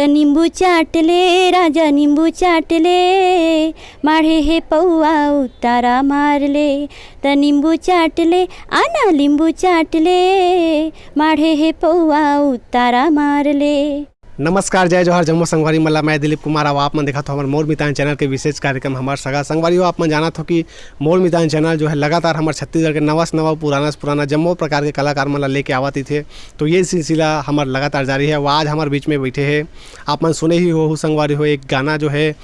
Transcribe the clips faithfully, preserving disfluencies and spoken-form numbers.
नींबू चाट ले राजा, नींबू चाट ले, माढ़े हे पौआ उतारा मार ले। त नींबू चाट ले, आना नींबू चाट ले, माढ़े हे पौआ उतारा मार ले। नमस्कार, जय जोहार, जम्मो संगवारी मन ला। मैं दिलीप कुमार, अउ आप मन देखत हो हमर मोर मितान चैनल के विशेष कार्यक्रम हमर सगा। संगवारी हो, आप मन जानत हो कि मोर मितान चैनल जो है लगातार हमर छत्तीसगढ़ के नवा से नवा, पुराना से पुराना जम्मो प्रकार के कलाकार मन ला लेके आवत ही थे। तो ये सिलसिला हमर लगातार जारी है। वो आज हमर बीच में बैठे हैं। आप मन सुने ही हो, संगवारी हो, एक गाना जो है,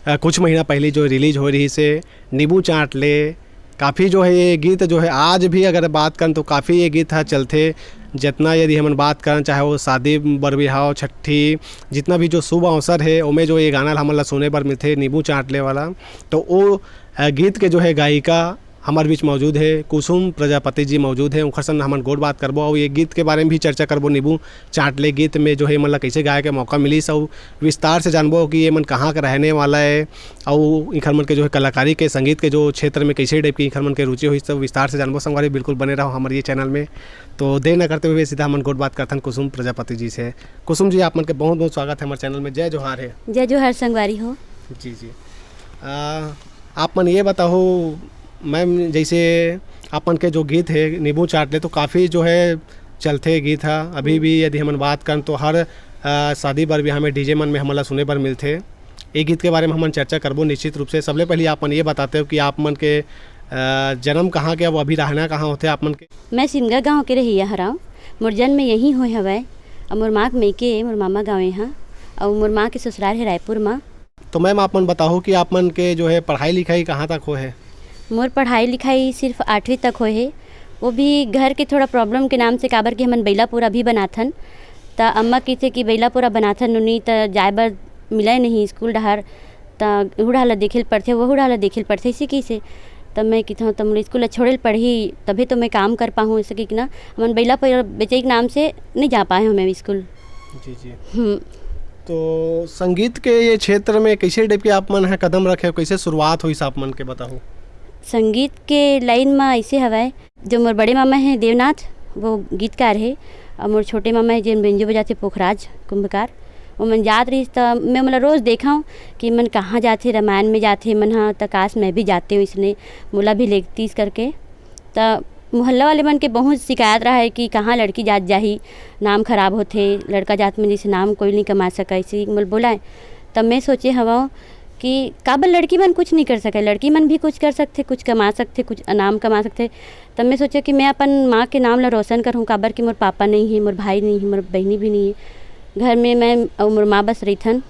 अ, कुछ महीना पहले जो रिलीज हो रही से, नींबू चाट ले। काफ़ी जो है ये गीत जो है आज भी अगर बात करन तो काफ़ी ये गीत ह चलथे। जितना यदि हमन बात करन, चाहे वो शादी बर बिहाव, छट्ठी, जितना भी जो शुभ अवसर है, ओमे जो ये गाना ल हमन ला सुने बर मिलथे, नींबू चाट ले वाला। तो वो, अ, गीत के जो है गायिका हमर बीच मौजूद है, कुसुम प्रजापति जी मौजूद है, उनकर संग हमन गोठ बात करबो और ये गीत के बारे में भी चर्चा करबो। नींबू चाट ले गीत में जो है, मतलब, कैसे गाए के मौका मिलिस, और विस्तार से जानबो कि ये मन कहाँ का रहने वाला है, और इखर मन के जो है कलाकारी के, संगीत के जो क्षेत्र में कैसे टाइप की इखर मन के रुचि होइस, सब विस्तार से जानबो। संगवारी, बिल्कुल बने रहो हमर ये चैनल में। तो देर न करते हुए सीधा हमन गोठ बात करथन कुसुम प्रजापति जी से। कुसुम जी, आप मन के बहुत बहुत स्वागत है हमर चैनल में। जय जोहार है। जय जोहार संगवारी हो। जी, जी। आ, आप मन ये बताओ मैम, जैसे आप मन के जो गीत है नींबू चाट ले, तो काफ़ी जो है चलथे गीत हा। अभी भी यदि हमन बात करन तो हर, आ, शादी बर बिहाव में, डीजे मन में हमन ला सुने बर मिलथे। ये गीत के बारे में हमन चर्चा करबो निश्चित रूप से। सबले पहले आप मन ये बताते हो कि आप मन के, आ, जन्म कहाँ के, अब अभी रहना कहाँ होथे आप मन के? मैं सिमगा गांव के रहइया हरंव। मोर जन्म यहीं होय हवय। अउ मोर माँ के मइके, मोर मामा गाँव ए हा। अउ मोर माँ के ससुराल हे रायपुर मा। तो मैम, आप मन बताओ कि आप मन के जो है पढ़ाई लिखाई कहाँ तक होय हे? मोर पढ़ाई लिखाई सिर्फ आठवीं तक होय हे, वो भी घर के थोड़ा प्रॉब्लम के नाम से, काबर कि हमन बइला पूरा भी बनाथन। त अम्मा कहिथे कि बइला पूरा बनाथन नोनी, त जाए बर मिलय नहीं स्कूल डहार, त उहू डहार ला देखे ल पड़थे, वहू डहार ला देखे ल पड़थे, अइसे कहिसे। त मैं कहिथंव, "त मोला स्कूल ला छोड़े ल पड़ही, तभे तो मैं काम कर पाहूँ," अइसे कहिके ना, हमन बइला पूरा बेचई के नाम से नहीं जा पाए हमें स्कूल। जी, जी। हम्म। तो संगीत के ये क्षेत्र में कैसे टाइप के आप मन ह कदम रखे, कैसे शुरुआत होइस आप मन के, बताओ? संगीत के लाइन म ऐसे हवय, जो मोर बड़े मामा हे देवनाथ, वो गीतकार हे, और मोर छोटे मामा हे, जेन बेंजो बजाथे, पोखराज कुंभकार, वो मन जात रहिस, त मैं मोला रोज देखंव कि मन कहाँ जाथे, रामायण में जाथे मन ह, त काश मैं भी जाते हूँ इसने, मोला भी लेगतीस करके। त मोहल्ला वाले मन के बहुत शिकायत रहा है कि कहाँ लड़की जात जाही, नाम खराब होथे, लड़का जात में जैसे नाम कोई नहीं कमा सका, इसी मोल बोला है। तब मैं सोचे हवं कि काबर लड़की मन कुछ नहीं कर सके, लड़की मन भी कुछ कर सकथे, कुछ कमा सकथे, कुछ नाम कमा सकथे। तब मैं सोचे कि मैं अपन माँ के नाम ला रोशन करूँ, काबर कि मोर पापा नहीं है, मोर भाई नहीं है, मोर बहनी भी नहीं है, घर में मैं और मोर माँ बस रहिथन।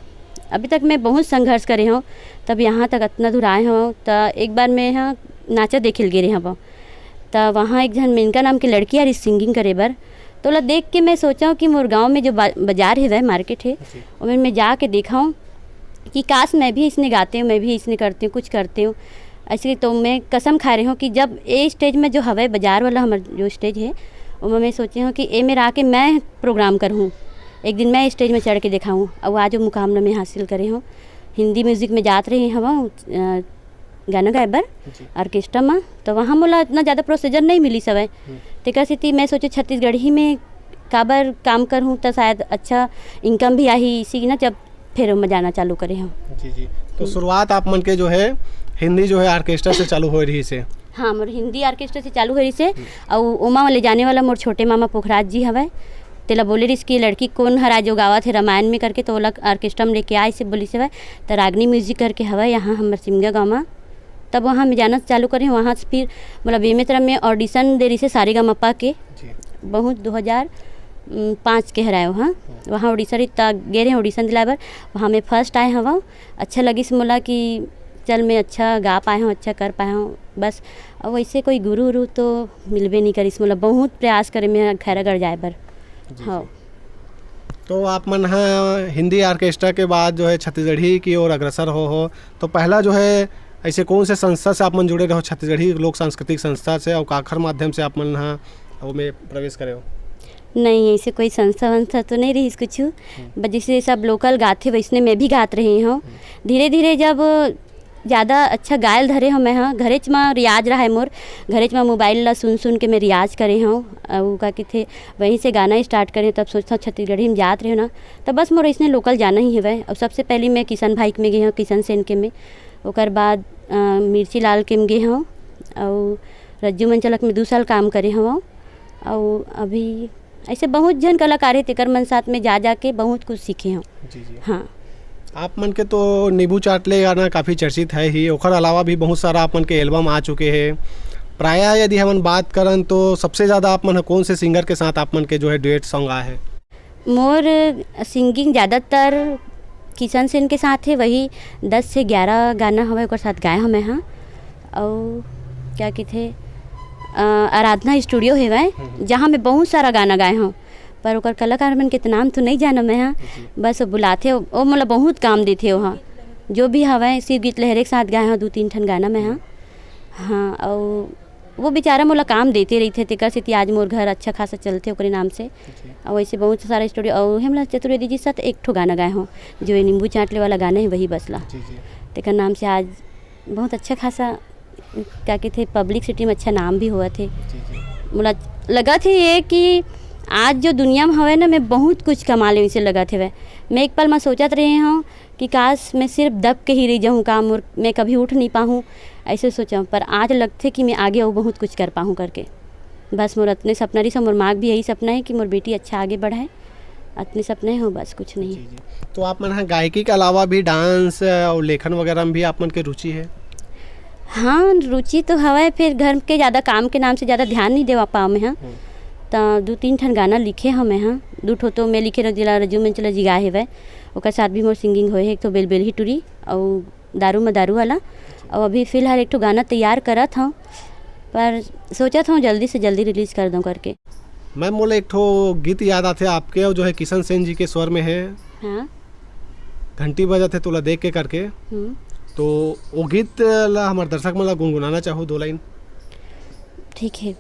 अभी तक मैं बहुत संघर्ष करे हूँ, तब यहाँ तक इतना दूर आए हूँ। त एक बार मैं यहाँ नाचा देखे ल गे रहे हूँ, त वहाँ एक झन मेनका नाम के लड़की आ रही सिंगिंग करे बर। तो ओला देख के मैं सोचा हूँ कि मोर गाँव में जो बा-, बाजार है, वह मार्केट है, जी। ओमे मैं जाके देखा हूँ कि काश मैं भी इसने गाते हूँ, मैं भी इसने करती हूँ, कुछ करती हूँ। ऐसे तो मैं कसम खा रही हूँ कि जब ये स्टेज में जो हवे बाजार वाला हमार जो स्टेज है, ओमा मैं सोचे हूँ कि ए मेरा आके मैं प्रोग्राम करूँ, एक दिन मैं स्टेज में चढ़ के दिखाऊँ। अब आज वो मुकाम ला मैं हासिल करे हूँ। हिंदी म्यूजिक में जात रही हूँ, अ, गाना गाए बर जी। ऑर्केस्ट्रा म, तो वहाँ मोला इतना ज़्यादा प्रोसीजर नहीं मिलिस हवय। हम्म। तेकर सेती मैं सोचे छत्तीसगढ़ी में काबर काम करहूँ, त शायद अच्छा इनकम भी आही, इसी ना जब फिर मैं जाना चालू करे हूँ। जी, जी। तो हम्म। शुरुआत आप मन के जो है हिंदी जो है ऑर्केस्ट्रा से चालू होए रहिस हे। हाँ, मोर हिंदी ऑर्केस्ट्रा से चालू होए रहिस हे। हम्म। अउ ओमा ले जाने वाला मोर छोटे मामा पुखराज जी हवय, तेला बोले रहिस कि लड़की कोन हरा जो गावत हे रामायण में करके, तो ओला ऑर्केस्ट्रा में लेके आए से बोलिस हवय। त रागनी म्यूजिक करके हवय यहाँ हमर सिमगा गाँव म। तब वहाँ मैं जाना चालू करे, वहाँ से फिर मतलब बेमेतरा में ऑडिशन दे रहिस हे सारेगामापा के। जी। बहुत दो हज़ार पाँच के हराए वहाँ। हम्म। वहाँ ऑडिशन रहिस, त गे रहे ऑडिशन दिलाए बर, वहाँ मैं फर्स्ट आए हवं। अच्छा लगिस मोला कि चल मैं अच्छा गा पाए हूँ, अच्छा कर पाए हूँ, बस। अब वैसे कोई गुरु उरु तो मिलबे नहीं करिस मोला, बहुत प्रयास करे मैं खैरागढ़ जाए बर। जी, हाँ। जी। तो आप मन ह हिंदी ऑर्केस्ट्रा के बाद जो है छत्तीसगढ़ी की ओर अग्रसर हो, हो, तो पहला जो है ऐसे कौन से संस्था से आप मन जुड़े रहो, छत्तीसगढ़ी लोक सांस्कृतिक संस्था से, और काखर माध्यम से आप मन ह ओमे प्रवेश करे हो? नहीं, ऐसे कोई संस्था वंस्था तो नहीं रहिस कुछ। हम्म। बस जैसे सब लोकल गाथे वैसने मैं भी गात रही हूँ। हम्म। धीरे धीरे जब ज़्यादा अच्छा गायल धरे हव मैं ह। घरेच म रियाज रहय मोर, घरेच म मोबाइल ला सुन सुन के मैं रियाज करे हव। अउ का कहिथे, वहीं से गाना स्टार्ट करे हव। तब सोचथव छत्तीसगढ़ी म जात रहे हव ना, त बस मोर अइसने लोकल जाना ही हवय। अउ सबसे पहली मैं किशन भाई के में गे हव, किशन सेन के में। ओकर बाद, अ, मिर्ची लाल के में गे हव, अउ रज्जू मंचलक में दू साल काम करे हव। अउ अभी अइसे बहुत झन कलाकार हे, तेकर मन साथ में जा जा के बहुत कुछ सीखे हव। जी, जी। हाँ। आप मन के तो नींबू चाट ले गाना काफ़ी चर्चित है ही, ओखर अलावा भी बहुत सारा आप मन के एल्बम आ चुके हे। प्रायः यदि हमन बात करन तो सबसे ज़्यादा आप मन ह कौन से सिंगर के साथ आप मन के जो है डुएट सॉन्ग आए हे? मोर सिंगिंग ज़्यादातर किशन सेन के साथ हे, वही दस से ग्यारह गाना हवय, ओकर साथ गाए हव मैं ह। अउ का कहिथे, अ, आराधना स्टूडियो हेवय, हम्म। जहाँ मैं बहुत सारा गाना गाए हव, पर ओकर कलाकार मन के तो नाम तो नइ जानव मैं ह। जी। बस वो बुलाथे, वो, वो मोला बहुत काम देथे, वो ह। जो भी हवय, शिव गीत लहरे के साथ गाए हव दू तीन ठन गाना मैं ह। हम्म। हाँ, अउ वो बेचारा मोला काम देते रहिथे, तेकर सेती आज मोर घर अच्छा खासा चलथे ओकरे नाम से। जी। अउ ऐसे बहुत सारा स्टूडियो, अउ हेमलाल चतुर्वेदी जी साथ एक ठो गाना गाए हव, जो ये नींबू चाटले वाला गाना हे, वही बसला। जी, जी। तेकर नाम से आज बहुत अच्छा खासा, का कहिथे, पब्लिसिटी में अच्छा नाम भी होवत हे। जी, जी। मोला लगत हे ये कि आज जो दुनिया में हवय ना, मैं बहुत कुछ कमा लेंव, अइसे लगत हवय। मैं एक पल में सोचत रहे हव कि काश मैं सिर्फ दब के ही रह जाऊँ का, मोर, मैं कभी उठ नहीं पाहूँ, ऐसे सोचव। पर आज लगथे कि मैं आगे अउ बहुत कुछ कर पाहूँ करके। बस मोर अतने सपना रहिस, मोर माँ के भी यही सपना हे कि मोर बेटी अच्छा आगे बढ़े, अतने सपना हे, बस कुछ नहीं। जी, जी। तो आप मन ह गायकी के अलावा भी डांस अउ लेखन वगैरह में भी आप मन के रुचि हे? हाँ, रुचि तो हवय, फिर घर के ज़्यादा काम के नाम से ज़्यादा ध्यान नहीं देवा पाव मैं ह। हम्म। त दू तीन ठन गाना लिखे हव मैं ह। दू ठो तो मैं लिखे रह, जेला रजू मंचला जी गाए हेवय, ओकर साथ भी मोर सिंगिंग होए हे, एक ठो बेलबेलही टूरी अउ दारू म दारू वाला। अउ अभी फिलहाल एक ठो गाना तैयार करत हव, पर सोचत हव जल्दी से जल्दी रिलीज कर दव करके। मैम, मोला एक ठो गीत याद आथे आपके, अउ जो है किशन सेन जी के स्वर में हे, हाँ। घंटी बजत हे तोला देख के करके। हम्म। तो वो गीत ला हमर दर्शक मन ला गुनगुनाना चाहू दो लाइन। ठीक हे।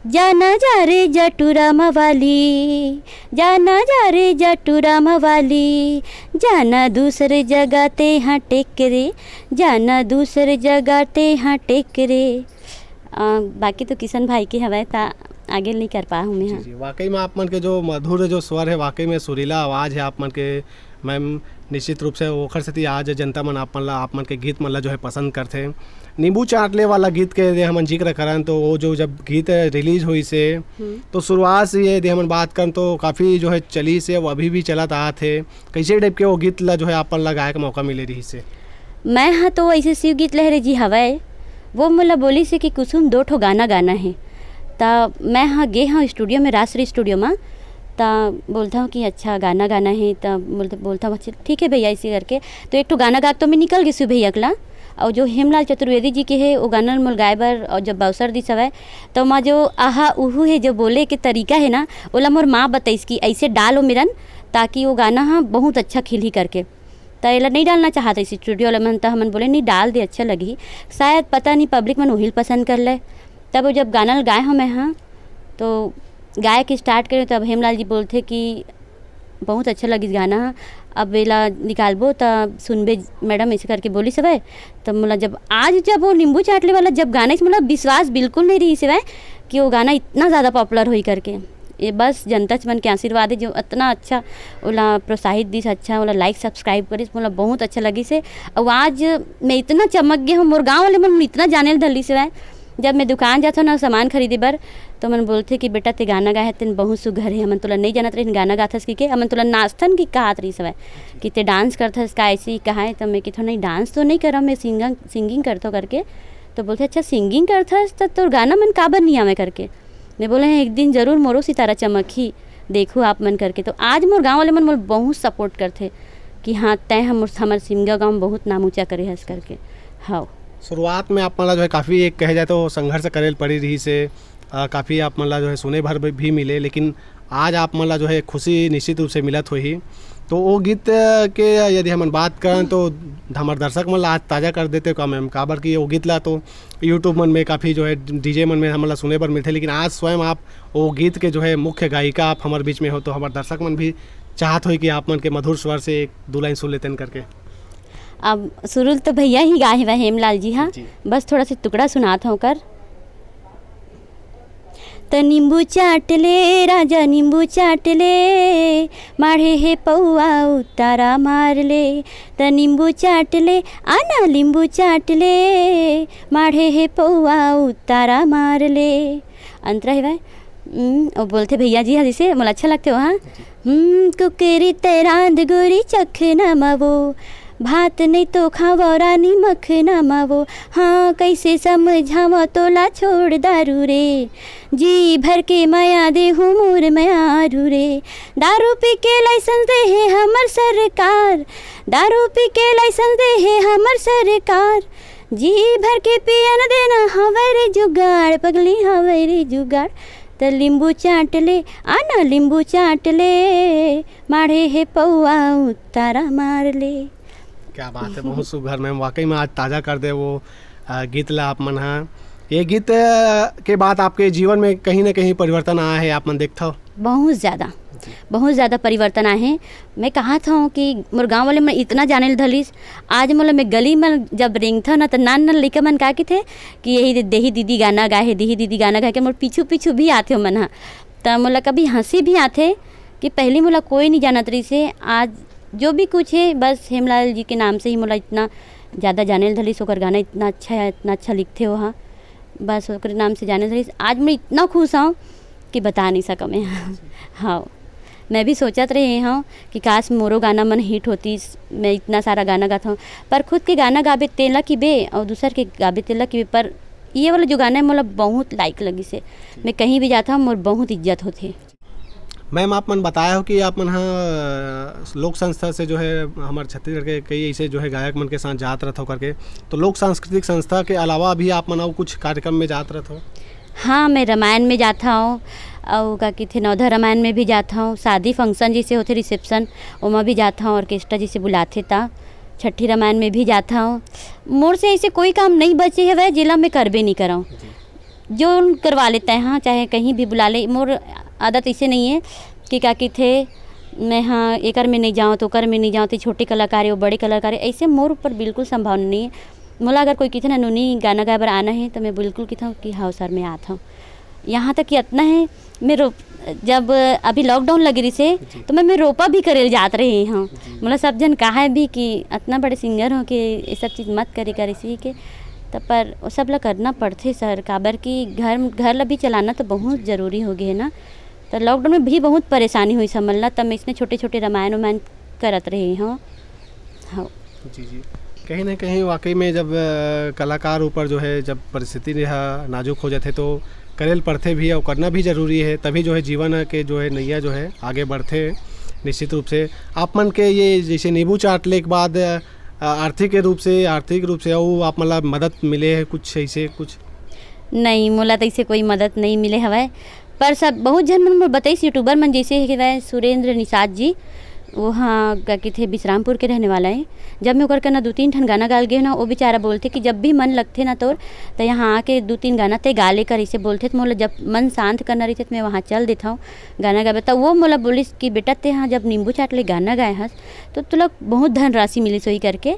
जाना जा रे जटुरा मवाली, जाना जा रे जटुरा मवाली, जाना दूसरे जगह ते हाँ टेक रे, जाना दूसरे जगह ते हाँ टेक रे। अ, बाकी तो किशन भाई के हवय, त आगे नहीं कर पाहूँ मैं जी, ह। जी। वाकई में आप मन के जो मधुर जो स्वर हे, वाकई में सुरीला आवाज़ हे आप मन के, मैम, निश्चित रूप से ओखर सेती आज जनता मन आप मन ला, आप मन के गीत मन ला जो है पसंद करथे। नींबू चाटले वाला गीत के यदि हमन जिक्र करन, तो वो जो जब गीत रिलीज होइस हे, हम्म। तो शुरुआत से यदि हमन बात करन, तो काफ़ी जो है चलिस हे, वो अभी भी चलत आत हे। कैसे टाइप के वो गीत ला जो है आप मन ला गाए के मौका मिले रहिस हे? मैं ह तो ऐसे शिव गीत लहरे जी हवय, वो मोला बोलिस हे कि कुसुम दो ठो गाना गाना हे। त मैं ह गे हव स्टूडियो में, राजश्री स्टूडियो में, त बोलत हव कि अच्छा गाना गाना हे, त बोलत, बोलत हव अच्छा ठीक हे भैया, ऐसे करके। तो एक ठो गाना गा के तो मैं निकल गेसु भैया कला, अउ जो हेमलाल चतुर्वेदी जी के हे, वो गाना ल मोला गाए बर, अउ जब अवसर दिस हवय, त ओमा जो आहा उहू हे, जो बोले के तरीका हे ना, ओला मोर माँ बताइस कि ऐसे डालो मेरन, ताकि वो गाना ह बहुत अच्छा खिलही करके। त एला नहीं डालना चाहत रहिस स्टूडियो वाला मन, त हमन बोले, "नहीं, डाल दे, अच्छा लगही।" शायद पता नहीं पब्लिक मन उही ल पसंद कर ले। तब वो जब गाना ल गाए हव मैं ह, तो गाए के स्टार्ट करे, तब हेमलाल जी बोलथे कि बहुत अच्छा लगिस गाना ह, अब एला निकालबो त सुनबे मैडम, ऐसे करके बोलिस हवय। तब मोला जब, आज जब वो नींबू चाटले वाला जब गाना, इस मोला विश्वास बिल्कुल नहीं रहिस हवय कि वो गाना इतना ज़्यादा पॉपुलर होही करके। ये बस जनता मन के आशीर्वाद हे, जो इतना अच्छा ओला प्रोत्साहित दिस, अच्छा ओला लाइक सब्सक्राइब करिस, मोला बहुत अच्छा लगिस हे। अउ आज मैं इतना चमक गे हव, मोर गाँव वाले मन इतना जाने ल धर लिस हवय। जब मैं दुकान जाथव ना सामान खरीदे बर, तो मन बोलथे कि "बेटा, ते गाना गाए हस, तेन बहुत सुघर हे, हमन तोला नहीं जानत रहिन गाना गाथस कहिके, हमन तोला नाचथन कहिके कहत रहिस हवय कि ते डांस करथस का, ऐसे ही कहाए।" तो मैं कहिथव, "नहीं, डांस तो नहीं करव, मैं सिंगिंग, सिंगिंग करथव" करके। तो बोलथे, "अच्छा, सिंगिंग करथस, त तोर गाना मन काबर नहीं आवय?" करके। मैं बोले हँव, "एक दिन जरूर मोरो सितारा चमकही, देखहू आप मन" करके। तो आज मोर गाँव वाले मन मोला बहुत सपोर्ट करथे कि "हाँ, तैं हमर, हमर सिमगा गाँव में बहुत नाम ऊँचा करे हस" करके। हव। शुरुआत में आप मन ला जो है काफ़ी, एक कहे जाए तो संघर्ष करे ल पड़ी रहिस हे, अ, काफ़ी आप मन ला जो है सुने बर भी, भी मिले, लेकिन आज आप मन ला जो है खुशी निश्चित रूप से मिलत होही। तो वो गीत के यदि हमन बात करन तो हमर दर्शक मन ला आज ताज़ा कर देते का मैम, काबर कि वो गीत ला तो YouTube मन में काफ़ी जो है डीजे मन में हमन ला सुने बर मिलथे, लेकिन आज स्वयं आप वो गीत के जो है मुख्य गायिका आप हमर बीच में हो, तो हमर दर्शक मन भी चाहत होही कि आप मन के मधुर स्वर से एक दू लाइन सुन लेतेन करके। अब सुरुल तो भैया ही गाए हवय, हेमलाल जी हा। जी। बस थोड़ा सा टुकड़ा सुनात हूँ कर। त नींबू चाट ले राजा, नींबू चाट ले, माढ़े हे पौआ उतारा मार ले। त नींबू चाट ले, आना नींबू चाट ले, माढ़े हे पौआ उतारा मार ले। अंतरा हेवय। हम्म, वो बोलथे भैया जी हा, जैसे मोला अच्छा लगथे वो, हाँ। हम्म, कुकरी तैरांद गोरी चखना मवो, भात नहीं तो खावा रानी मखना मवो। हाँ, कैसे समझावा तोला छोड़ दारू रे, जी भर के मया दे हूँ मोर मयारू रे। दारू पी के लाइसेंस दे हे हमर सरकार, दारू पी के लाइसेंस दे हे हमर सरकार, जी भर के पियन देना हवै रे जुगाड़, पगली हवै रे जुगाड़। त नींबू चाट ले, आना नींबू चाट ले, माढ़े हे पौआ उतारा मार ले। क्या बात है, बहुत सुघर मैम, वाकई में आज ताज़ा कर दे वो, अ, गीत ला आप मन हा। ये गीत, अ, के बाद आपके जीवन में कहीं ना कहीं परिवर्तन आया है, आप मन देखथव? बहुत ज़्यादा, जी। बहुत ज़्यादा परिवर्तन आए हैं। मैं कहा था कि मोर गाँव वाले मन इतना जाने ल धलिस, आज मोला मैं गली में जब रेंगथव ना, त नान नान लइका मन का कथे कि यही दे-, देही दीदी गाना गाए हे, देही दीदी गाना गाए के मोर पीछू पीछू भी आथे ओमन ह। त मोला कभी हंसी भी आथे कि पहली मोला कोई नहीं जानत रहिस हे, आज जो भी कुछ हे, बस हेमलाल जी के नाम से ही मोला इतना ज़्यादा जाने ल धलिस, ओकर गाना इतना अच्छा है, इतना अच्छा लिखथे वो हा, बस ओकरे नाम से जाने ल धलिस। आज मैं इतना खुश हूँ कि बता नहीं सका मैं। हाँ, मैं भी सोचत रहे हूँ कि काश मोरो गाना मन हिट होतिस, मैं इतना सारा गाना गाता हूँ, पर खुद के गाना गाबे तेला किबे और दूसर के गाबे तेला किबे, पर ये वाला जो गाना है मोला बहुत लाइक लगिस हे। मैं कहीं भी जाता हूँ, मोर बहुत इज्जत होथे। मैम, आप मन बताए हो कि आप मन ह, अ, लोक संस्था से जो है, हमारे छत्तीसगढ़ के कई ऐसे जो है गायक मन के साथ जात रहत हो करके, तो लोक सांस्कृतिक संस्था के अलावा भी आप मन अउ कुछ कार्यक्रम में जात रहत हो? हाँ, मैं रामायण में जात हूँ, और का कथे, नवधा रामायण में भी जात हूँ, शादी फंक्शन जैसे होथे, रिसेप्शन, ओमा भी जात हूँ, ऑर्केस्ट्रा जैसे बुलाथे ता, छठी रामायण में भी जात हूँ। मोर से ऐसे कोई काम नहीं बचे हवय, जेला मैं करबे नहीं करऊँ। जी। जो करवा लेते हैं, चाहे कहीं भी बुला ले, मोर आदत ऐसे नहीं है कि का कथे, मैं हाँ एकर में नहीं जाऊँ, तो ओकर में नहीं जाऊँ, तो छोटे कलाकार है, वो बड़े कलाकार है, ऐसे मोर ऊपर बिल्कुल संभावना नहीं है। मोला अगर कोई कथे ना, "नोनी, गाना गाए बर आना है," तो मैं बिल्कुल कथौं कि, "हाँ सर, मैं आत हूँ।" यहाँ तक कि अतना है, मैं रो-, जब अभी लॉकडाउन लगे रहिस हे, जी। तो मैं, मैं रोपा भी करे ल जात रहे हूँ। जी। मोला सब जन कहा भी कि अतना बड़े सिंगर हो के ये सब चीज़ मत करे कर इसी के, त पर वो सब ला करना पड़थे सर, काबर कि घर, घर ला भी चलाना तो बहुत जी। ज़रूरी हो गए है ना। तो लॉकडाउन में भी बहुत परेशानी हुई समझ ला, तब मैं इसने छोटे-छोटे रामायण उमायण करत रहे हूँ। हाँ। जी, जी। कहीं न कहीं वाक़ई में जब, अ, कलाकार ऊपर जो है, जब परिस्थिति रहा नाजुक हो जाथे, तो करे ल पड़थे भी और करना भी ज़रूरी है, तभी जो है जीवन के जो है नैया जो है आगे बढ़थे निश्चित रूप से। आप मन के ये जैसे नींबू चाट ले के बाद, अ, आर्थिक रूप से, आर्थिक रूप से अउ आप मन ला मदद मिले है कुछ ऐसे कुछ? नहीं, मोला तो ऐसे कोई मदद नहीं मिले हवय। पर सब बहुत झन मन मोर बतइस, यूट्यूबर मन जैसे हवय सुरेंद्र निषाद जी, वो हाँ, का कथे, विश्रामपुर के रहने वाला है। जब मैं ओकर कना दू तीन ठन गाना गाल गे ना, वो बेचारा बोलथे कि जब भी मन लगथे ना तोर, त यहाँ आके दू तीन गाना ते गा ले कर, ऐसे बोलथे। त मोला जब मन शांत करना रहिथे, त मैं वहाँ चल देथव गाना गावे। त वो मोला बोलिस कि "बेटा, ते हाँ जब नींबू चाट ले गाना गाए हस, तो तुला बहुत धनराशि मिलिस होही," करके।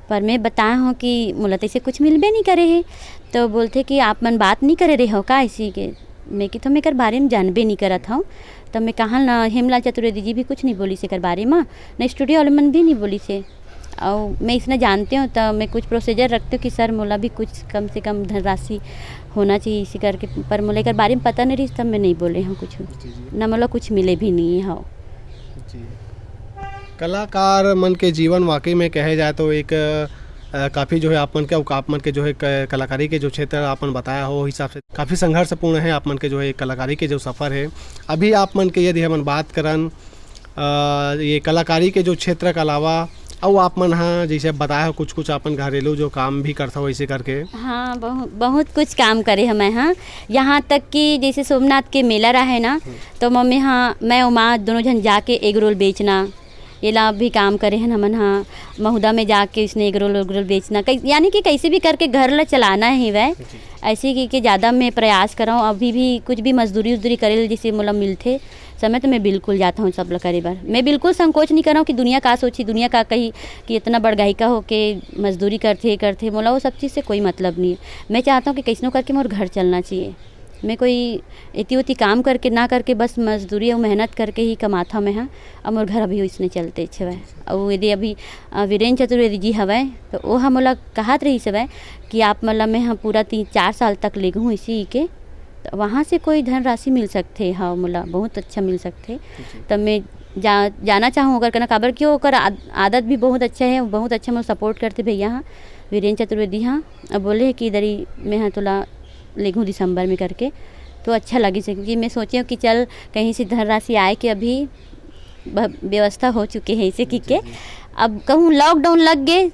पर मैं बताए हूँ कि मोला तैसे कुछ मिलबे नहीं करे है। तो बोलथे कि "आप मन बात नहीं करे रहे हो का इसी के?" मैं कि "तो मैं एकर बारे में जानबे नहीं करत हूँ।" तो मैं कहा ना, हेमलाल चतुर्वेदी जी भी कुछ नहीं बोलिस एकर बारे में, ना स्टूडियो वाले मन भी नहीं बोलिस हे। और मैं इसने जानते हूँ तो मैं कुछ प्रोसीजर रखते हूँ कि सर, मोला भी कुछ कम से कम धनराशि होना चाहिए इसी करके, पर मोला एकर बारे में पता नहीं रहिस, तब मैं नहीं बोले हूँ कुछ। जी, जी। ना मोला कुछ मिले भी नहीं है। हाँ। जी। कलाकार मन के जीवन वाकई में कहे जाए तो एक, अ, काफ़ी जो है आप मन के, आप मन के जो है क-, कलाकारी के जो क्षेत्र आप मन बताया हो, हिसाब से काफ़ी संघर्षपूर्ण है आप मन के जो है कलाकारी के जो सफ़र है। अभी आप मन के यदि हमन बात करन, अ, ये कलाकारी के जो क्षेत्र के अलावा अउ आप मन ह, जैसे बताए हो, कुछ-कुछ अपन घरेलू जो काम भी करथव, वैसे करके? हाँ, बहु-, बहुत कुछ काम करे हवं मैं, हाँ। यहाँ तक कि जैसे सोमनाथ के मेला रहे ना, हम्म। तो मम्मी, हाँ, मैं अउ माँ दोनों झन जाके एग रोल बेचना, ये ला भी काम करे हन हमन, हाँ। महुदा में जाके उसने एग रोल, एग रोल बेचना, कै-, यानी कि कैसे भी करके घर ला चलाना ही वै। जी। ऐसे कि, कि ज़्यादा मैं प्रयास करौं, अभी भी कुछ भी मजदूरी उजदूरी करे ले जैसे मोला मिलथे, समय तो मैं बिल्कुल जाता हूँ सब ला करे बर। मैं बिल्कुल संकोच नहीं कर रहा हूँ कि दुनिया का सोची, दुनिया का कही कि इतना बड़ गायिका हो के मजदूरी करथे, करथे। मोला वो सब चीज़ से कोई मतलब नहीं है। मैं चाहता हूँ कि कैसनो करके मोर घर चलना चाहिए। मैं कोई एती ओती काम करके ना करके बस मजदूरी और मेहनत करके ही कमाथा मैं हा। और मोर घर अभी इसने चलते छे हवय। और यदि अभी, अ, वीरेंद्र चतुर्वेदी जी हवय, तो वो ह मोला कहत रहिस हवय कि आप मन ला मैं ह पूरा तीन चार साल तक लेगहूँ इसी के, तो वहाँ से कोई धनराशि मिल सकथे। हाँ, मोला बहुत अच्छा मिल सकथे। जी। तब मैं जा-, जाना चाहूँ ओकर कना, काबर कि ओकर आद-, आदत भी बहुत अच्छा है, बहुत अच्छा मोला सपोर्ट करथे भैया हाँ, वीरेंद्र चतुर्वेदी हाँ। अब बोले हे कि इधर ही मैं हाँ तोला लेगहूँ दिसंबर में करके, तो अच्छा लगिस हे, क्योंकि मैं सोचे हूँ कि चल कहीं से धनराशि आए के अभी ब-, व्यवस्था हो चुके है इसे जी, की जी, के। जी। अब कहूँ लॉकडाउन लग गए,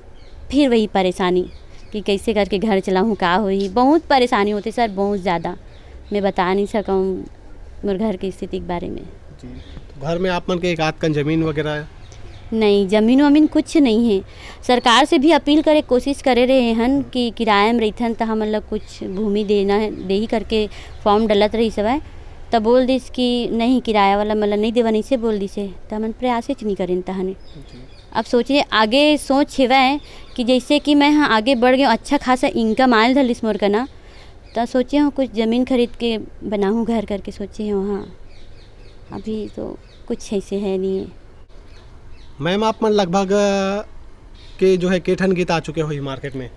फिर वही परेशानी कि कैसे करके घर चलाऊँ, का होही। बहुत परेशानी होती सर, बहुत ज़्यादा। मैं बता नहीं सकूँ मोर घर की स्थिति के बारे में। जी। तो घर में आप मन के एक आध कन जमीन वगैरह है? नहीं, जमीन वमीन कुछ नहीं है। सरकार से भी अपील करे कोशिश करे रहे हन कि किराया में रहिथन त हमन ला कुछ भूमि देना है, देही करके फॉर्म डलत रहिस हवय। त बोल दिस कि नहीं, किराया वाला मन ला नहीं देवन, ऐसे बोल दिस हे। त हमन प्रयास च नहीं करेन तहने। जी। अब सोचे, आगे सोच हेवय कि जैसे कि मैं ह आगे बढ़ गया, अच्छा खासा इनकम आयल धलिस मोर कना, त सोचे हूँ कुछ जमीन खरीद के बनाहूँ घर करके सोचे हूँ। हाँ, अभी तो कुछ ऐसे है नहीं है। मैम, आप मन लगभग, अ, के जो है के ठन गीत आ चुके हो मार्केट में?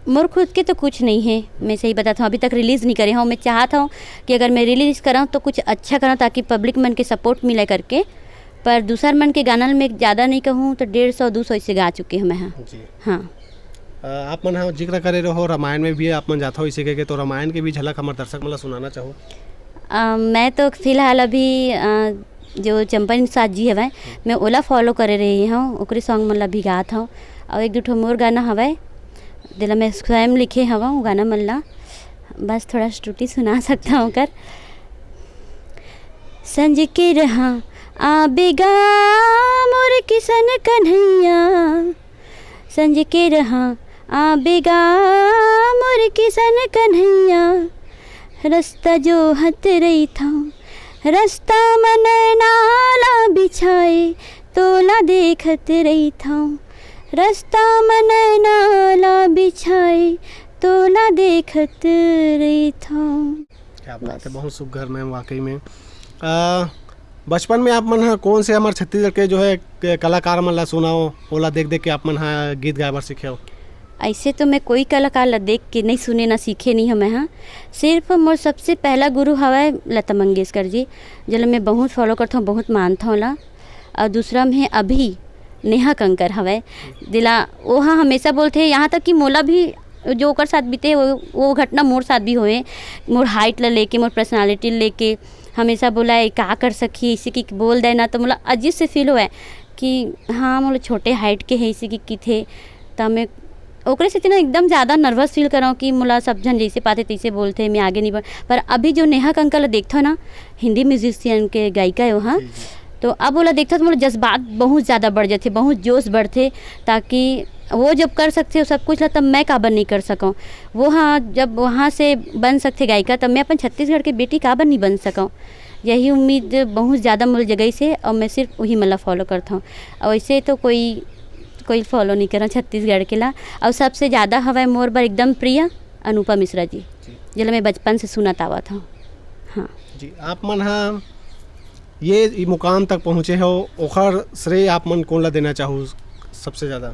मोर खुद के तो कुछ नहीं है, मैं सही बताता हूँ, अभी तक रिलीज नहीं करे हूँ। मैं चाहता हूँ कि अगर मैं रिलीज कराऊँ तो कुछ अच्छा कराऊँ ताकि पब्लिक मन के सपोर्ट मिले करके। पर दूसर मन के गाना ल मैं ज़्यादा नहीं कहूँ तो डेढ़ सौ दू सौ ऐसे गा चुके हूँ मैं। हाँ। जी। हाँ। अ, आप मन ह जिक्र करे रहो, रामायण में भी आप मन जाथो इसी के, तो रामायण के भी झलक हमर दर्शक मन ला सुनाना चाहो? अ, मैं तो फिलहाल अभी, अ, जो चंपन साथ जी हवय, मैं ओला फॉलो करे रही हूँ, ओकरे सॉन्ग मन ला भी गात हूँ। और एक दू ठो मोर गाना हवय, जेला मैं स्वयं लिखे हवं, वो गाना मन ला बस थोड़ा त्रुटि सुना सकता हूँ ओकर। संज के रहा आबेगा मोर किशन कन्हैया, संज के रहा आबेगा मोर किशन कन्हैया, रस्ता जोहत रहिथौं, रस्ता म नैना ला बिछाए, तोला देखत रहिथौं, रस्ता म नैना ला बिछाए, तोला देखत रहिथौं। क्या बात है, बस। बहुत सुघर मैम, वाकई में। अ, बचपन में आप मन ह कौन से हमर छत्तीसगढ़ के जो है क-, कलाकार मन ला सुनाओ, ओला देख देख के आप मन ह गीत गाए बर सीखे हो? ऐसे तो मैं कोई कलाकार ला देख के नहीं सुने ना सीखे नहीं हूँ मैं, हाँ। सिर्फ मोर सबसे पहला गुरु हवय लता मंगेशकर जी, जेला मैं बहुत फॉलो करथौं, बहुत मानथौं ओला। और दूसरा में अभी नेहा कंकर हवय, जेला वो ह हमेशा बोलथे, यहाँ तक कि मोला भी जो ओकर साथ बीते, वो, वो घटना मोर साथ भी होए, मोर हाइट ला लेके, मोर पर्सनालिटी लेके हमेशा बोला, "ये का कर सकही?" इसी की बोल दे ना, तो मोला अजीब से फील होए कि हाँ, मोला छोटे हाइट के है, इसी की किथे, त मैं ओकरे सेती ना एकदम ज़्यादा नर्वस फील करौं कि मोला सब झन जैसे पाते तैसे बोलथे, मैं आगे नहीं बढ़। पर अभी जो नेहा कंकर ला देखथौं ना, हिंदी म्यूजिशियन के गायिका है वो, हाँ। जी, जी। तो अब ओला देखथौं तो मोला जज्बात बहुत ज़्यादा बढ़ जाथे, बहुत जोश बढ़थे, ताकि वो जब कर सकथे वो सब कुछ ला, तब मैं काबर नहीं कर सकौं। वो हाँ, जब वहाँ से बन सकथे गायिका, तब मैं अपन छत्तीसगढ़ के बेटी काबर नहीं बन सकौं। यही उम्मीद बहुत ज़्यादा मोला जगाइस हे और मैं सिर्फ वही मन ला फॉलो करथौं। और वैसे तो कोई, कोई फॉलो नहीं करौं छत्तीसगढ़ के ला। और सबसे ज़्यादा हवय मोर बर एकदम प्रिय अनुपम मिश्रा जी, जी। जेला मैं बचपन से सुनत आवत हौं। हाँ। जी, आप मन ह ये, ये मुकाम तक पहुँचे हो, ओखर श्रेय आप मन कोन ला देना चाहू सबसे ज़्यादा?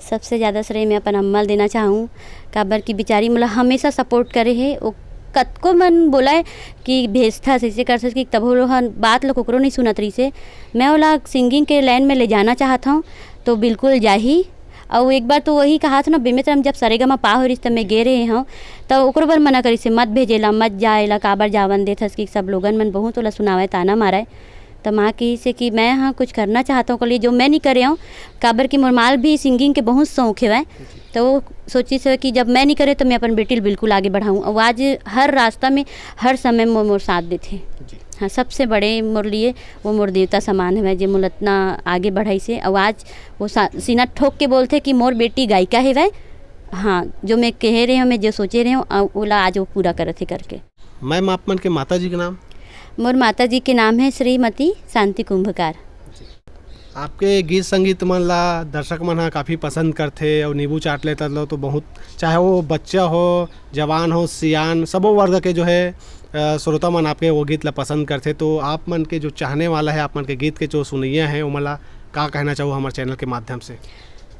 सबसे ज़्यादा श्रेय मैं अपन अम्मा ल देना चाहूँ, काबर कि बिचारी मोला हमेशा सपोर्ट करे हे। वो कतको मन बोलाए कि भेजथस, ऐसे करथस, कि तभो ओहा बात ल कोकरो नहीं सुनत रहिस हे। मैं ओला सिंगिंग के लाइन में ले जाना चाहत हौं, तो बिल्कुल जाही। अउ एक बार तो वही कहात ना, बेमेतरा म जब सरेगामा पा हो रहिस, त मैं गे रहे हौं, त ओकरो बर मना करिस हे, "मत भेजे ला, मत जा एला, काबर जावन देथस?" कि सब लोगन मन बहुत ओला सुनावय, ताना मारय। त माँ कहिस हे कि मैं ह कुछ करना चाहत हौं ओकर लिए, जो मैं नहीं करे हौं, काबर कि मोर माँ ल भी सिंगिंग के बहुत शौक हेवय। त वो सोचिस हे कि जब मैं नहीं करे, त मैं अपन बेटी ल बिल्कुल आगे बढ़ाहूँ। अउ आज हर रास्ता में, हर समय म-, मोर साथ देथे। जी। हाँ, सबसे बड़े मोर लिए वो मोर देवता समान हेवय, जे मोला इतना आगे बढ़ाइस हे। अउ आज वो सा-, सीना ठोक के बोलथे कि मोर बेटी गायिका हेवय। हाँ, जो मैं कहे रहे हौं, मैं जो सोचे रहे हौं, अ, ओला आज वो पूरा करत हे करके। मैम, आप मन के माता जी के नाम? मोर माता जी के नाम है श्रीमती शांति कुंभकार। आपके गीत संगीत मन ला दर्शक मन ह काफ़ी पसंद करथे, और नींबू चाट लेता लो तो बहुत, चाहे वो बच्चा हो, जवान हो, सियान, सबो वर्ग के जो है, अ, श्रोता मन आपके वो गीत ला पसंद करथे। तो आप मन के जो चाहने वाला है, आप मन के गीत के जो सुनैया है, ओमन ला का कहना चाहू हमारे चैनल के माध्यम से?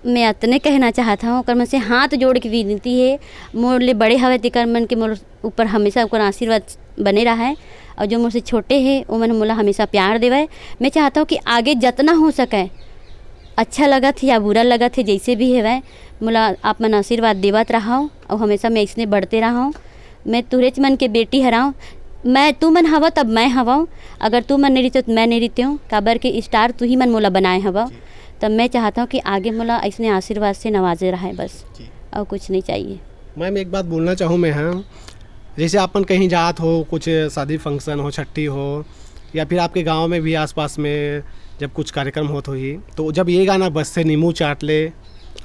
मैं अतने कहना चाहत हूँ, ओकर मन से हाथ जोड़ के विनती है, मोर ले बड़े हवे तेकर मन के मोर ऊपर हमेशा ओकर आशीर्वाद बने रहे, और जो मोर से छोटे हे, ओमन मोला हमेशा प्यार देवय। मैं चाहत हूँ कि आगे जतना हो सके, अच्छा लगत हे या बुरा लगत हे, जैसे भी हेवय, मोला आप मन आशीर्वाद देवत रहव, और हमेशा मैं इसने बढ़ते रहव। मैं तुरेच मन के बेटी हरव, मैं, तू मन हव तब मैं हवव, अगर तू मन नहीं रहिते तो मैं नहीं रहिते हूँ, काबर के स्टार तू ही मन मोला बनाए हवव। जी। तब मैं चाहत हूँ कि आगे मोला इसने आशीर्वाद से नवाजे रहे बस, जी। और कुछ नहीं चाहिए। मैम, एक बात बोलना चाहूँ मैं, हाँ, जैसे आप मन कहीं जात हो, कुछ शादी फंक्शन हो, छट्ठी हो, या फिर आपके गांव में भी आसपास में जब कुछ कार्यक्रम होत होही, तो जब ये गाना बजथे, नींबू चाट ले,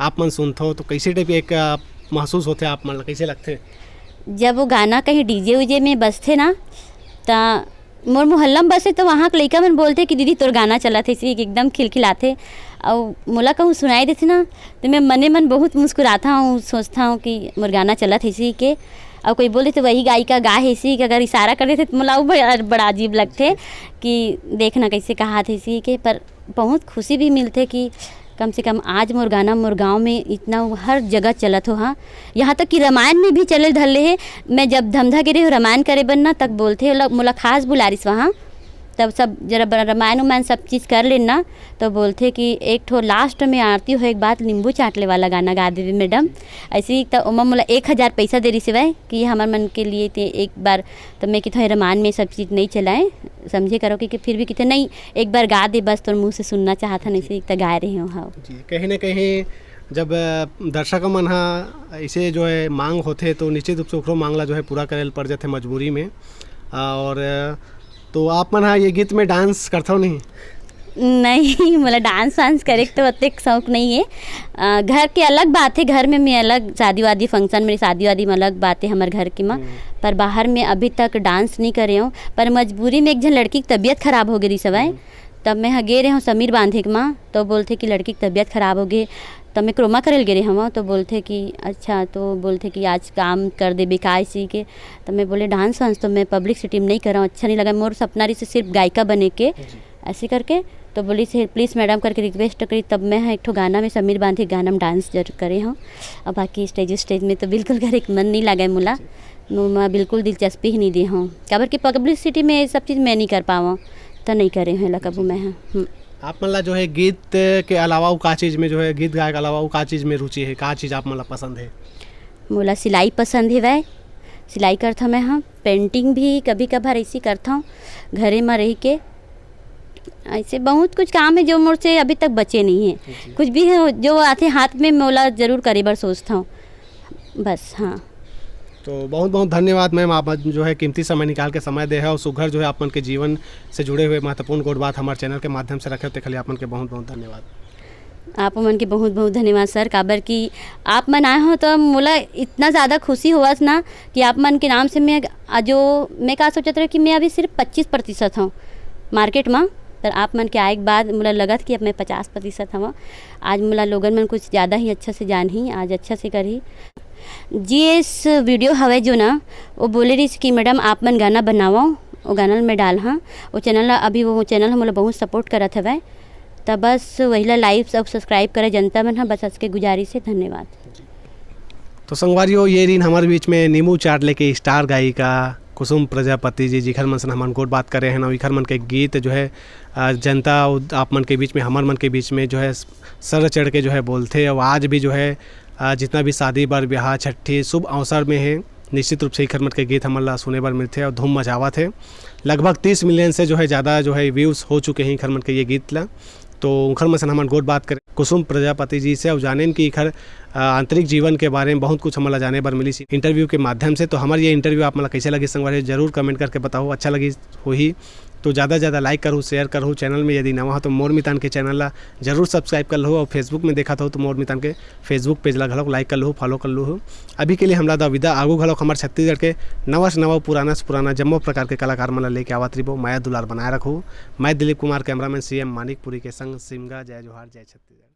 आप मन सुनथो, तो कैसे टाइप एक, अ, महसूस होथे आप मन ला, कैसे लगथे? जब वो गाना कहीं डीजे उजे में बजथे ना, त मोर मोहल्ला में बसे तो वहाँ के लइका मन बोलथे कि दीदी तोर गाना चलत हे, इसी एकदम खिलखिलाथे। अउ मोला कहूँ सुनाई देथे ना, तो मैं मने मन बहुत मुस्कुराता हूँ, सोचता हूँ कि मोर गाना चलत हे इसी के। अउ कोई बोल देथे वही गायिका गा हे इसी के, अगर इशारा कर देथे तो मोला अउ बड़ा, बड़ा अजीब लगथे कि देखना कैसे कहाथे इसी के। पर बहुत खुशी भी मिलथे कि कम से कम आज मोर गाना मोर गाँव में इतना हर जगह चलत हो। हाँ, यहाँ तक कि रामायण में भी चले धर ले हे। मैं जब धमधा गे रहे हो रामायण करे बर ना, तब बोलथे, "ओला, मोला खास बुलारिस वहाँ।" तब सब जरा ब-, रामायण उमायण सब चीज़ कर लेन ना, तो बोलथे कि "एक ठो लास्ट में आरती हो, एक बात नींबू चाटले वाला गाना गा देवे मैडम।" ऐसे ही तो ओमा मोला एक हज़ार पैसा दे रिस हवय कि ये हमर मन के लिए ते एक बार, तो मैं कि थोड़े रामायण में सब चीज़ नहीं चलाए, समझे करो कि, कि फिर भी किथे नहीं, एक बार गा दे बस, तोर मुँह से सुनना चाहत हन, जी। ऐसे ही तो गाए रहे हो। हाँ। जी, कहीं ना कहीं जब, अ, दर्शक मन ह ऐसे जो है मांग होथे, तो निश्चित रूप से ओकरो मांग ला जो है पूरा करे ल पड़ जाथे मजबूरी में। और, अ, तो आप मन ह ये गीत में डांस करथव नहीं? नहीं, मोला डांस वांस करे के तो ओतेक शौक नहीं है। अ, घर के अलग बात है, घर में मैं अलग शादी वादी फंक्शन में, शादी वादी में अलग बात है हमर घर के माँ। हम्म। पर बाहर में अभी तक डांस नहीं करे हूँ, पर मजबूरी में एक झन लड़की की तबीयत खराब हो गई रिस हवय। हम्म। तब मैं ह गे रहे हूँ समीर बांधे के माँ, तो बोलथे कि लड़की की तबीयत खराब हो गई। तब मैं क्रोमा करे ल गे रहे हूँ, तो बोलथे कि अच्छा, तो बोलथे कि आज काम कर देबे का इसी के। तब मैं बोले डांस वांस तो मैं पब्लिक सिटी में नहीं कर रहा हूँ, अच्छा नहीं लगा, मोर सपना रही से सिर्फ गायिका बने के। जी। ऐसे करके तो बोलिस हे, "प्लीज मैडम" करके रिक्वेस्ट करी। तब मैं ह एक ठो गाना में समीर बांधे गाना में डांस जरूर करे हूँ। और बाकी स्टेज स्टेज में तो बिल्कुल करे के मन नहीं लगे मोला। जी। मो-, मैं बिल्कुल दिलचस्पी ही नहीं दे हूँ, काबर कि पब्लिसिटी में ये सब चीज़ मैं नहीं कर पावँ, तो नहीं करे हूँ एला कबू मैं ह। हम्म। आप मन ला जो है गीत के अलावा अउ का चीज़ में, जो है गीत गाए के अलावा अउ का चीज़ में रुचि है, का चीज़ आप मन ला पसंद है? मोला सिलाई पसंद हेवय, सिलाई करथव मैं ह। पेंटिंग भी कभी कभार ऐसी करथव घरे म रह के। ऐसे बहुत कुछ काम है जो मोर से अभी तक बचे नहीं है। जी। कुछ भी है जो आथे हाथ में, मोला जरूर करे बर सोचथव बस। हाँ। तो बहुत बहुत धन्यवाद मैम, आप जो है कीमती समय निकाल के समय दे है और सुघर जो है आप मन के जीवन से जुड़े हुए महत्वपूर्ण गोठ बात हमारे चैनल के माध्यम से रखे हो, तेखर लिए आप मन के बहुत बहुत धन्यवाद। आप मन के बहुत बहुत धन्यवाद सर, काबर कि आप मन आए हो तो मोला इतना ज़्यादा खुशी होवस ना कि आप मन के नाम से मैं, आ, जो मैं का सोचत रहे कि मैं अभी सिर्फ पच्चीस प्रतिशत हूँ मार्केट में, पर आप मन के आए के बाद मोला लगत कि अब मैं पचास प्रतिशत हूँ। आज मोला लोगन मन कुछ ज़्यादा ही अच्छा से जानही, आज अच्छा से करही। जीएस वीडियो हवय जो ना, वो बोले रहिस कि मैडम आप मन गाना बनावव, वो गाना ल मैं डालहूँ। वो चैनल ला, अभी वो चैनल ह मोला बहुत सपोर्ट करत हवय, त बस वही ला लाइक अउ सब्सक्राइब करे जनता मन ह, बस आज के गुजारिश है, धन्यवाद। तो संगवारियों, ये रहिन हमारे बीच में नींबू चाट लेके स्टार गायिका कुसुम प्रजापति जी, जिखर मन से हमन गोठ बात करे हैं, और इखर मन के गीत जो है, अ, जनता अउ आप मन के बीच में, हमर मन के बीच में जो है सर चढ़ के जो है बोलथे, और आज भी जो है, अ, जितना भी शादी बर ब्याह छट्ठी शुभ अवसर में है, निश्चित रूप से इखर मन के गीत हमन ला सुने बर मिलथे और धूम मचावत हे। लगभग तीस मिलियन से जो है ज़्यादा जो है व्यूज हो चुके हैं इखर मन के ये गीत ला। तो उखर मन से हमन गोठ बात करें कुसुम प्रजापति जी से और जानेन कि इखर, अ, आंतरिक जीवन के बारे में बहुत कुछ हमन ला जाने बर मिलिस इंटरव्यू के माध्यम से। तो हमर ये इंटरव्यू आप मन ला कैसे लगिस संगवारी, जरूर कमेंट करके बताओ। अच्छा लगिस होही तो ज़्यादा से ज़्यादा like करहू, share करहू। Channel में यदि नवा हो तो मोर मितान के channel ला जरूर subscribe कर लहू, और Facebook में देखत हो तो मोर मितान के Facebook page ला घलोक like कर लहू, follow कर लहू। अभी के लिए हमला दव विदा, आगू घलोक हमर छत्तीसगढ़ के नवा से नवा, पुराना से पुराना जम्मो प्रकार के कलाकार मन ला लेके आवत रहिबो। मया दुलार बनाए रखहू। मैं दिलीप कुमार, cameraman CM मानिकपुरी के संग सिमगा। जय जोहार, जय छत्तीसगढ़।